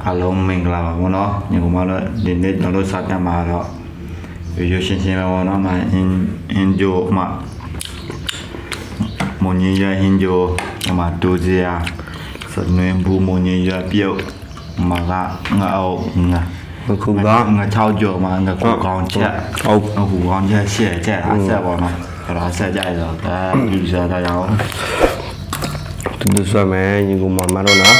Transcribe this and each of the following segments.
အားလုံးမင်္ဂလာပါပေါ့နော် ညီကောင်မတို့ ဒီနေ့ကျွန်တော်တို့စားကြမှာတော့ ရိုးရိုးရှင်းရှင်းပဲပေါ့နော် မဟင်း ဟင်းချိုမ မုန်ညင်းရွက်ဟင်းချို မတူစရာ စနွင်းဘူး မုန်ညင်းရွက်ပြုတ် မက ငအုပ် င ငခုကောင်း ငချောက်ချိုမ ငခုကောင်းချက် ငခုကောင်းချက်ရှယ်ချက်အဆက်ပေါ့နော် အဲ့တော့အဆက်ကြရတော့ လူစားကြရအောင် တူတူဆွဲမယ် ညီကောင်မမတို့နော်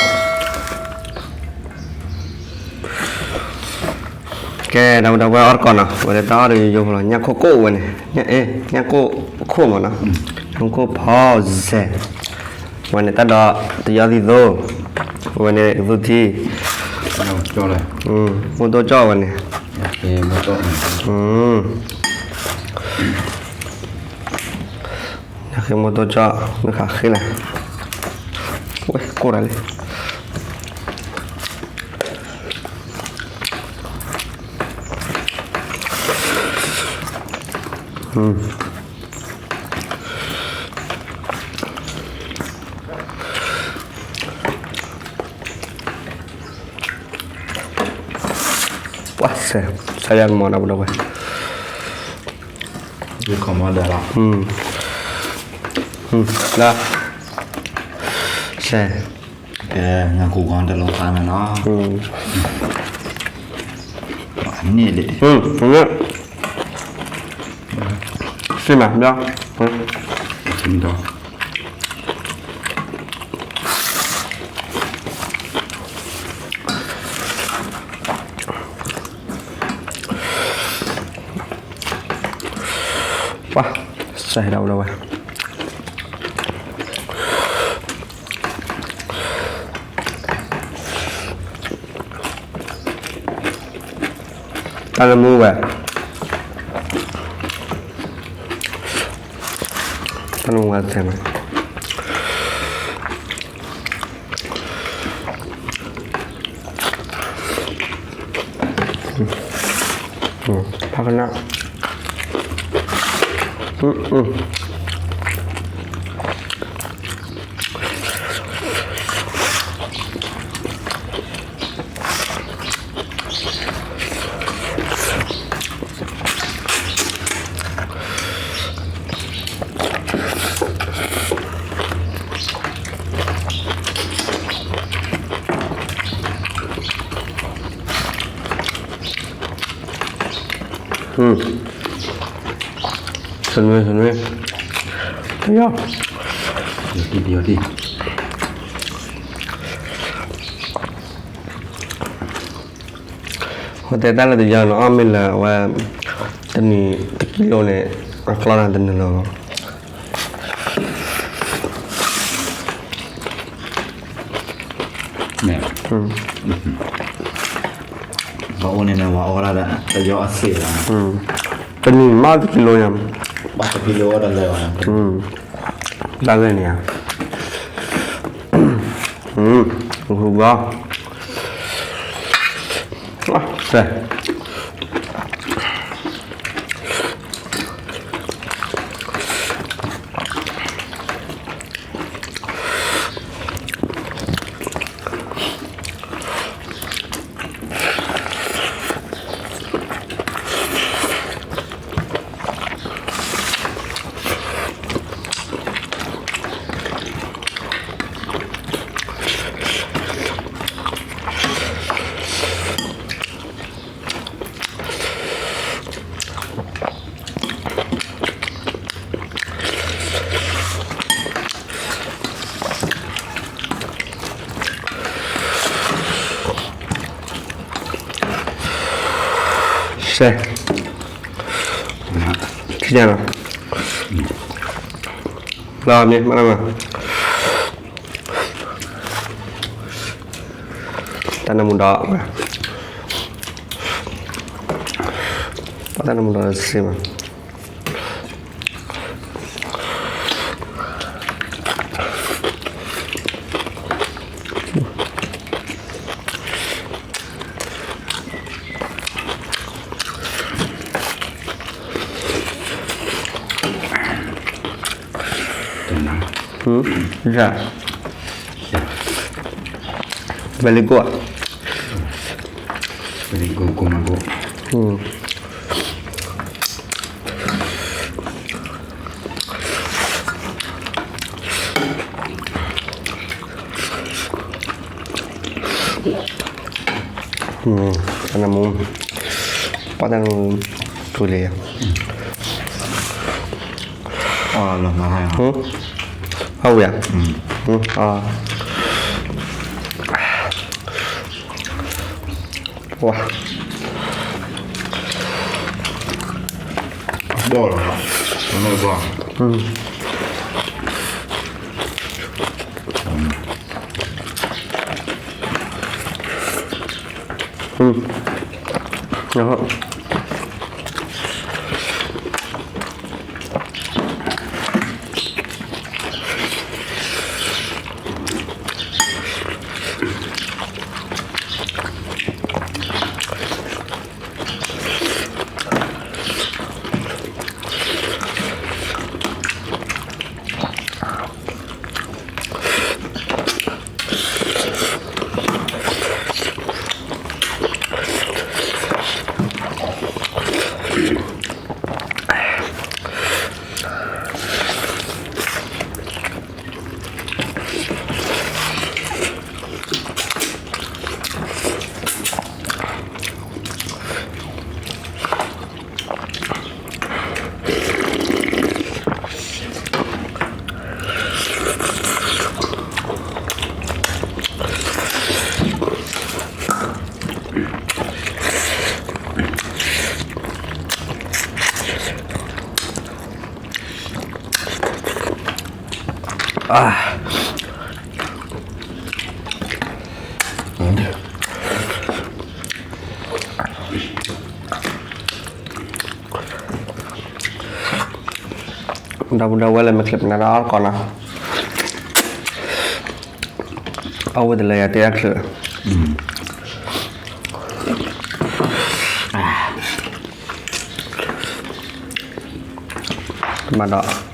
ကဲ ဒီပုၢ်ဒီဝဲၢ်အီၣ်တကိးနီၤ ဝဲဒၣ်တၢ်အီၣ်တယိယိဖိလီၤ ညၣ်ခိၣ်ကိၣ်ဝဲန့ၣ် ညၣ် အဲ ညၣ်ကိၣ်ခိၣ်မးနီၤ ညၣ်ခိၣ်ဖီစဲး ဝဲန့ၣ်တၢ်ဒီးတယီသံသိ ဝဲန့ၣ်ကသူထံ မိၢ်တိၢ်ကၠီၣ်ဝဲန့ၣ် ညၣ်ဃ့မိၢ်တိၢ်ကၠီၣ် မ့ၢ်ဃးဃ့လဲၣ် ဝဲကိၢ်တၢ်လံ ပှၤစဲး စးယါကမီၤဒီပုၢ်ဒီဝဲၢ် ယခီမီၤဒီးလီၤ လၢ စဲး ကဲ ငါကူကီတလုံးစားမယ်နော် နေ့လေ ရှင်းပါဗျာ ပှၤ စဲးဒၣ်ဝဲ တၢ်လၢမူဝဲ တၢ်လၢမူဝဲသဲးမး ဖးကနၣ် သနွဲ သနွဲ တယီ တယီ တယီ ဝဲတဲတၢ်လၢတယီန့ၣ် အီၣ်မ့ၢ်လၢအဝဲ တနံၤတကံလိန့ၣ် အကျီၢ်နၤတနံၤလီၤ ပအိၣ်န့ၣ်န့ၣ် ဝဲအီၣ်ဒၣ်ဒီး တယီအစ့ၣ်လီၤ တနံၤမးတကံလိညါ ဘၣ်တကံလိအီၣ်တလဲၤဘၣ် တၢ်ဂ့ၢ်န့ၣ်ဧါ ဟူဘီ စဲး စဲး ထံၣ်ညါလီၤ လီၤမ့ၢ်မးလီၤမး တၢ်နၢမူဒီး တၢ်နၢမူဒီးစ့မး Very good. Go, go, go. Ana mu, pata nu, tule. Aw, lama hai. Hmm? Hawea? Hmm. Hmm. Ah. Wa. Bol. Ano ba? Hmm. Hmm. Ano.ဒီပုၢ်ဒီဝဲၢ်လၢမ့ၢ်ချ့ပနၢ်ဒီးအီၣ်တကီးနီၤ, အဝဲတလၢယတဲအချၢး, မၤဒီး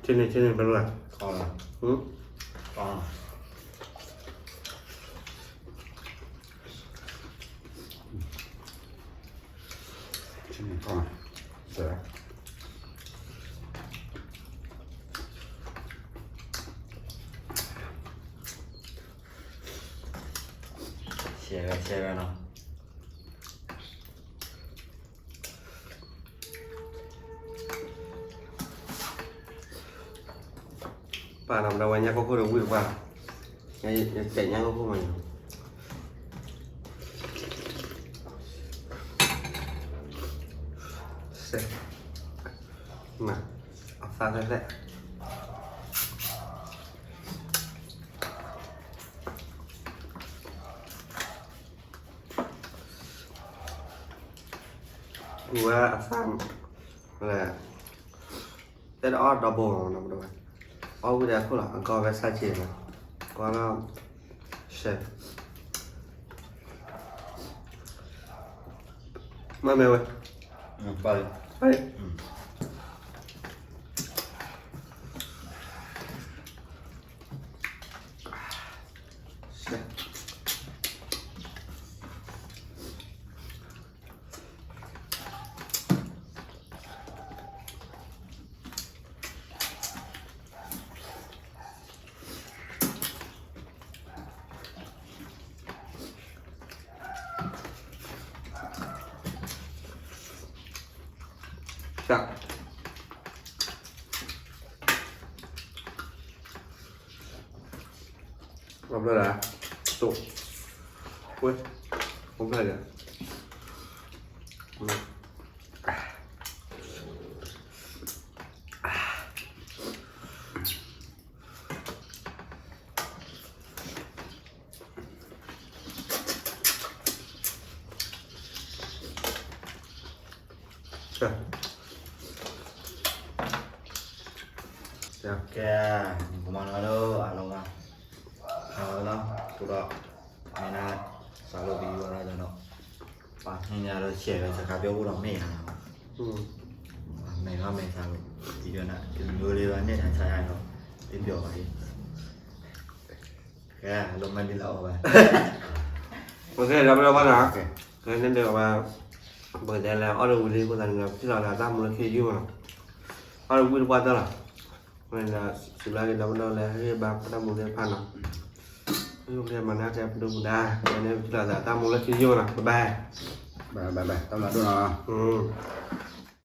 Chene, chene, bala. Share, share နီၤ. ပာ်ဒီးဝဲညါခိၣ်ခိၣ်ဒီး ဝံၣ်တပှၢ်, ယတဲာ်ညါခိၣ်ခိၣ်မး, စဲး, မၤ, အသးသဲသဲ ဝဲအသး, လဲၣ်, တဲတအီၣ်ဒီဘိနီၤ, အီၣ်ဝံၤဒီးအခိၣ်လီၤ, အကီၢ်ဝဲဆၣ်က့ၤလီၤ, ကွၢ်လီၤ, စဲး, မ့ၢ်မ့ၢ်ဝဲ, ပၢ်လံ, ပၢ်လံ. တၢ် အဘျီဒၣ် တိၢ် ဝဲ အဘျီဒၣ် ကဲ ကမၤလီၤလၢအလီၤမး အလီၤလီၤ အဃိဒီး မ့ၢ်ဒၣ် စးလိ video လီၤဒီး ပှၤဟ့ၣ်ညါဒီး share ဒီး subscribe အိၣ်ဒီးမ့ၢ်ဧါ မ့ၢ်လီၤမ့ၢ်စးလိ video နၤ တမံၤလၢၤဘၣ်န့ၣ် နဆါယၤဒီး တပျီၤဘၣ်အံၤ ကဲ လီၤမၢ်ဒ်လၢအီၤဘၣ် ကဲ ဒီးပလီၤဘၣ်နီၤ ကဲ န့ၣ်ဒီးဝဲ ပကတဲလၢအီၣ်တဝံၤလံ အဃိသတးန့ၣ်ဒီး ပထံၣ်လိာ်သးတၢ်မူလၢခံယုၢ်မးနီၤ အီၣ်တဝံၤတပှၢ်တၢၢ်လီၤ အဃိန့ၣ်ဒီး စံးဘျုးက့ၤဒီပုၢ်ဒီဝဲၢ်လၢဟ့ၣ်ဘၣ်ပတၢ်မူသ့ၣ်တဖၣ်နီၤ ဟ့ၣ်ပကမၤန့ၢ်ကဲပဒိၣ်ပဒါ အဃိန့ၣ်ပထံၣ်လိာ်သးတၢ်မူလၢခံယုၢ်မးနီၤ bye bye ဘၣ်ဘၣ် တၢ်ဘျုးဒိၣ်နီၤ